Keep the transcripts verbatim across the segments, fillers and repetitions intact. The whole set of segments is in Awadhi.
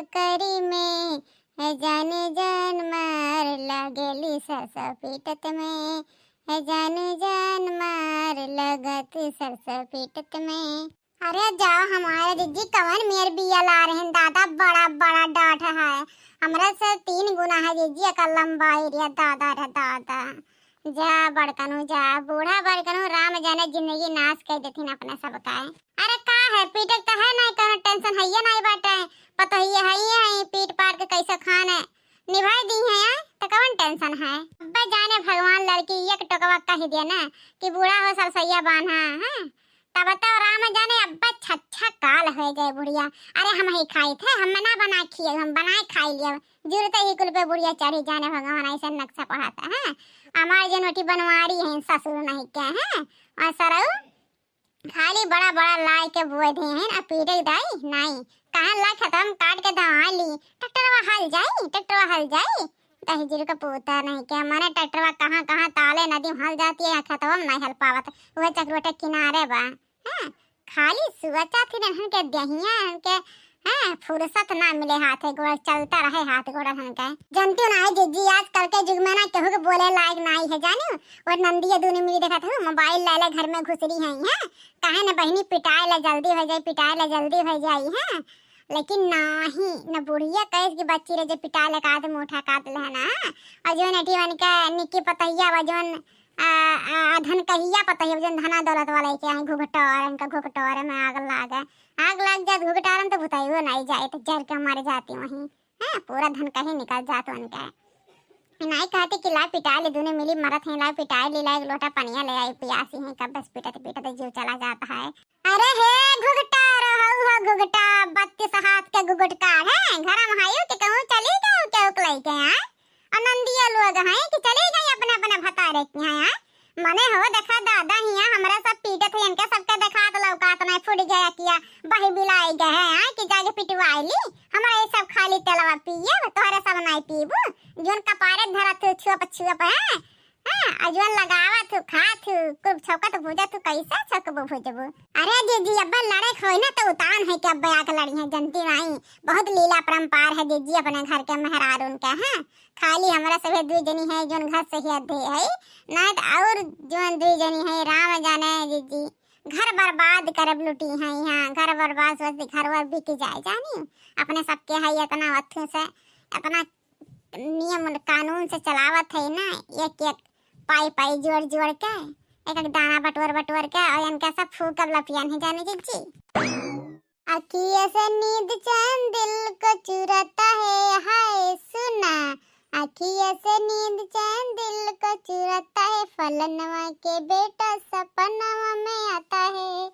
करी में, है जाने जान मार लगेली सरसों पीटत में, है जाने जान मार लगत सरसों पीटत में। अरे जाओ हमारे जिज्जी, कवन मेर बिया ला रहे हैं दादा, बड़ा बड़ा डांठ है। हमरा से तीन गुना है जिज्जी एकर लंबाई रे दादा रे दादा। जा बड़कनू जा, बूढ़ा बड़कनू राम जाने जिंदगी नाश कर देथिन अपने सबका। अरे का है, पीटे के तो है नहीं, कोनो टेंशन है ये नहीं बाटे। पतोहिए है ये है, पीट पाट के कैसे खान है निभाई दी है यार, तो कवन टेंशन है। अब्बे जाने भगवान लड़की एक टोकवा कह दिया ना कि बूढ़ा हो सरसैया बान्हा है, तब तो राम जाने अब्बे छच्छा काल हो जाए बुढ़िया। अरे हम ही खाई थे, हम ना बना खिए, हम बनाए खाई लिया। जुरते ही कुल पे बुढ़िया चढ़ी जाने भगवान ऐसे नक्शा पढ़ाता है। हमार जन बेटी बनवारी है, ससुर नहीं क्या है। और सरऊ खाली बड़ा बड़ा लाए के बोए दे हैं, अब पीटे दाई नहीं। कहाँ ला खतम काट के दवा ली, ट्रैक्टरवा हल जाई, ट्रैक्टरवा हल जाई। दहिजर का पोता नहीं क्या, माने ट्रैक्टरवा कहाँ कहाँ ताले नदी में हल जाती है, खेतवा में नहीं हल पावत, वह चकरोटे किनारे बा। हाँ, खाली सोचा थी रहन के दहिया रहन के, हाँ, फुर्सत ना मिले हाथ गोड़, चलता रहे हाथ गोड़ रहन के। जनती ना है जिज्जी, आजकल के युग में ना केहू के बोले लायक ना है, जानियो। और नंदिया दोनों मिली देखत हूँ, मोबाइल ले ले घर में घुसरी है, हाँ, काहे न बहिनी पिटाए ले जल्दी हो जाए, पिटाए ले जल्दी हो जाए, हाँ। लेकिन नाही, न बुढ़िया कैस की बच्ची रे जो पिटाए ले काद मुठा काद ले ना। और जो नटी उनका निक्की पतहिया बा, जोन आ, आ, धन कहिया पता है, जन धना दौलत वाला के आई घुघटोर, इनका घुघटोर में आग लागे। आग लाग जात घुघटारन तो भुताइयो नहीं जाए, तो जर के मर जाती वहीं। हाँ, पूरा धन कहीं निकल जात उनका। नहीं कहती कि ला पिटा ले, दोनों मिली मरत हैं, ला पिटा ले, ला एक लोटा पनिया ले आई, पियासी हैं, कब बस पीटत पीटत जीव चला जाता है। अरे हे घुघटार, हऊ हो घुघटा, बत्तीस हाथ के घुघटकार है, घर में हायू के कहूँ चली गऊ के उकलाई के, हाँ? और नंदिया लोग हैं कि चली गई अपने अपने भतारे के यहाँ। मने हो देखा दादा हिया हमरा सब पीटत है, इनके सबके देखात लौकात नहीं, फुट गया किया बही बिलाई गए हैं कि जाके पिटवाई ली। हमरा ये सब खाली तेलवा पिए, तोहरे सब नहीं पीबू। जोन कपारे धरत हो छुअप छुअप है, हाँ, अजुअन लगावत हूँ, खात हूँ, खूब छौकत भूजत हूँ, कैसे छौकबो भूजबो? अरे दीदी, अब्बे लड़े खोई ना तो उतान है कि अब्बे आके लड़ी है, जनती नहीं, बहुत लीला परंपार है दीदी अपने घर के मेहरारून के, हाँ। खाली हमरा सभे दुई जनी है जोन घर से ही अधे है, नहीं तो और जोन दुई जनी है राम जाने है दीदी, घर बर्बाद करब लुटी है यहाँ, घर बर्बाद सोचती घर वर बिक जाए जानी, अपने सबके है इतना अथू से, इतना नियम कानून से चलावत है ना, एक एक पाई पाई जोड़ जोड़ के, एक एक दाना बटोर बटोर के, और इनका सब फूकब लपियन है जाने जिज्जी। अखिया से नींद चैन दिल को चुराता है, हाय सुना। अखिया से नींद चैन दिल को चुराता है, फलनवा के बेटा सपनवा में आता है।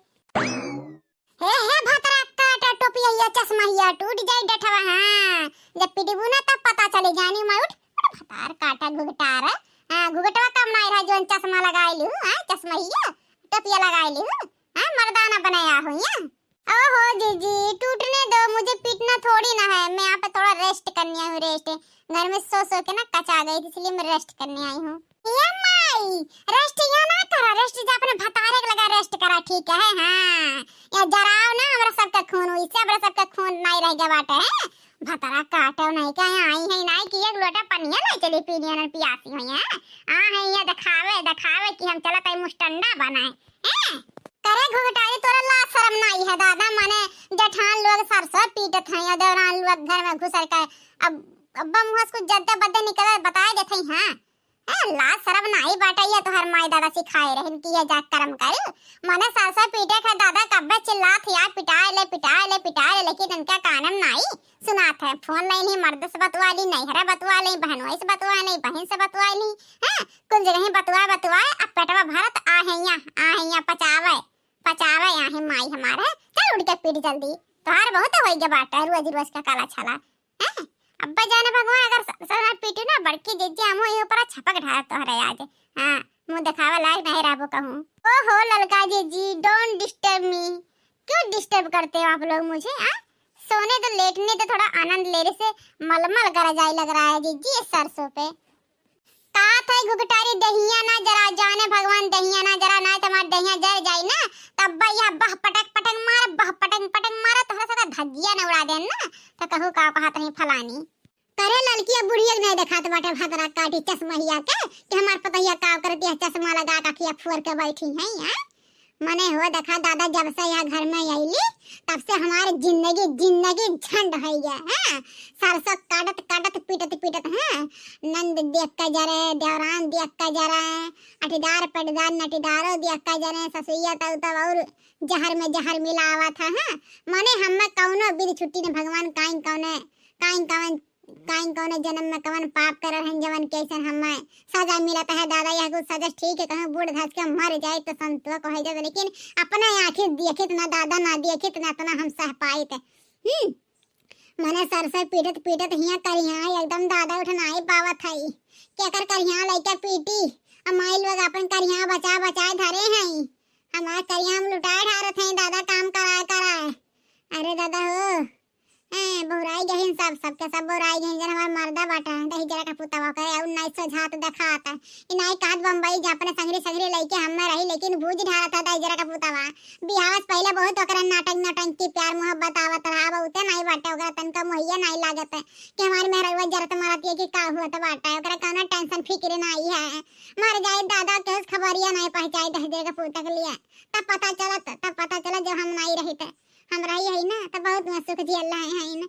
हे, हे, भतरा काटा टोपिया, ये चश्मा हिया टूट जाई डठवा, हाँ। जब पिटबू ना तब पता चले जानी मैं उठ, उठ भतार काटा घुघटार, हाँ, घुघटवा कम नहीं रहा, जोन चश्मा लगाई लिहू, हाँ, चश्मा हिया, टोपिया लगाई लिहू, हाँ, मर्दाना बनाया हो, यहाँ। ओहो जीजी, टूटने दो, मुझे पीटना थोड़ी ना है, मैं यहाँ पे थोड़ा रेस्ट करने आई हूँ, रेस्ट। घर में सो सो के ना कचा गई थी, इसलिए मैं रेस्ट करने आई हूँ। ये माई, रेस्ट यहाँ ना करा, रेस्ट जा अपने भतारे के लगा रेस्ट करा, ठीक है? हाँ, या जराव ना हमरा सबका खून, इससे हमरा सबका खून नहीं रह गया बाटे है। भतरा काटो नहीं क्या, यहाँ आई है नहीं कि एक लोटा पनिया ले चली पीने, अनन पियासी हुई है। आ है ये दिखावे, दिखावे कि हम चलत है मुस्टंडा बनाए। हैं? करे घुघटारी, तोरा लाज शरम नाई है दादा, माने जेठान लोग सरसों पीटत हैं या देवरान लोग घर में घुसर के अब, अब मुँह से कुछ जद्दे बद्दे निकले बताए देते हैं, हाँ? हैं, लाज शरम नाई बाटे, ये तोहर माई दादा सिखाए रहन कि ये जा करम कर, माने सरसों पीटे के दादा कब्बे चिल्लात या पिटाए ले, पिटाए ले, पिटाए ले, लेकिन इनका कानम नाई। सुनात है, फोन लाइन ही मर्द से बतवा ली, नैहरा बतवा ली, बहनोई से बतवा ली, बहन से बतवा ली, हाँ, कुल जगह ही बतवा बतवाए, अब पेटवा भरत आ है या, आ है या पचावे, पचावे आ है माई हमारे। चल उठ के पीट जल्दी, तोहार बहुत होई गया बाटा रोज रोज का काला छाला, हैं? अब्बा जाने भगवान अगर स-, सना पीटू ना बड़की जीजी हमो ये ऊपर छपक ढार तोहरे आज, हाँ, मुँह दिखावे लायक नहीं रहबो कहूँ। ओहो ललका जीजी, don't disturb me। क्यों डिस्टर्ब करते हो आप लोग मुझे, हाँ? सोने तो लेटने तो थोड़ा आनंद लेने से मलमल करा जाए लग रहा है जीजी इस सरसों पे। का थे घुघटारी दहिया ना जरा, जाने भगवान दहिया ना जरा, ना तुम्हार दहिया जर जाई ना, तब यह बह पटक पटक मार, बह पटक पटक मार, तोहरा साथ हज्जिया न उड़ा देन ना, तो कहू का कहत रही फलानी। करे ललकिया बुढ़िया के नहीं देखात बाटे भतरा काटी चश्महिया के, कि हमार पतहिया का करती है, चश्मा लगा के अखिया फोर के बैठी है, हैं? मने हो देखा दादा, जब से यह घर में आईली, तब से हमार जिंदगी, जिंदगी झंड है गया, हैं? सरसों काटत, काटत, पीटत, पीटत, हैं? नंद देख के जरे, देवरान देख के जरे, अटीदार पटीदार नटीदारो देख के जरे, ससुइया तब, तब और जहर में जहर मिलावा था, हैं? मने हमें कौनो विधि छुट्टी न भगवान, काइन कौने, काइन कौन, काइन कौने जन्म में कवन पाप करल हन, जवन कैसन हमें सजा मिलत है दादा। यह कुछ सजा ठीक है, कहूँ बूढ़ धस के मर जाए तो संतोष हो जाए, लेकिन अपना आँखी देखित ना दादा, ना देखित ना इतना हम सह पाइत। हम्म, मने सरसों पीटत पीटत हियाँ करिहाँ एकदम दादा उठ नाई पावत है। केकर करिहाँ लइका पीटी, अब माई लोग अपन करिहाँ बचा बचाए धरे हैं, हमार करिहाँ हम लुटाए ढारत हैं दादा, काम कराए कराए। अरे दादा हो, हैं, बहुराई गहिन सब, सबके सब बहुराई गहिन। जन हमार मर्दा बाटा, दही जरा का पुतवा करे, और नाई सोझात देखात। ई नाई कहत बम्बई जा अपने संगरी संगरी लइके हमें रही, लेकिन भूज ढारत है दही जरा का पुतवा। बिहाव से पहिले बहुत ओकरा नाटक नौटंकी प्यार मोहब्बत आवत रहा, अब उते नाई बाटे, ओकरा तनका मोहिया नाई लागत है कि हमारी मेहररुआ जरत मरत ये कि का हुआ तो बाटे, ओकरा कौनो टेंशन फिक्र नाई है। मर जाए दादा, केहू से खबरिया नाई पहुँचाए दही जरा का पुतक लिए। तब पता चलत, तब पता चलत जब हम नाई रही थे, हम रही है ना, तब बहुत में सुख जियल रहे हैं ना।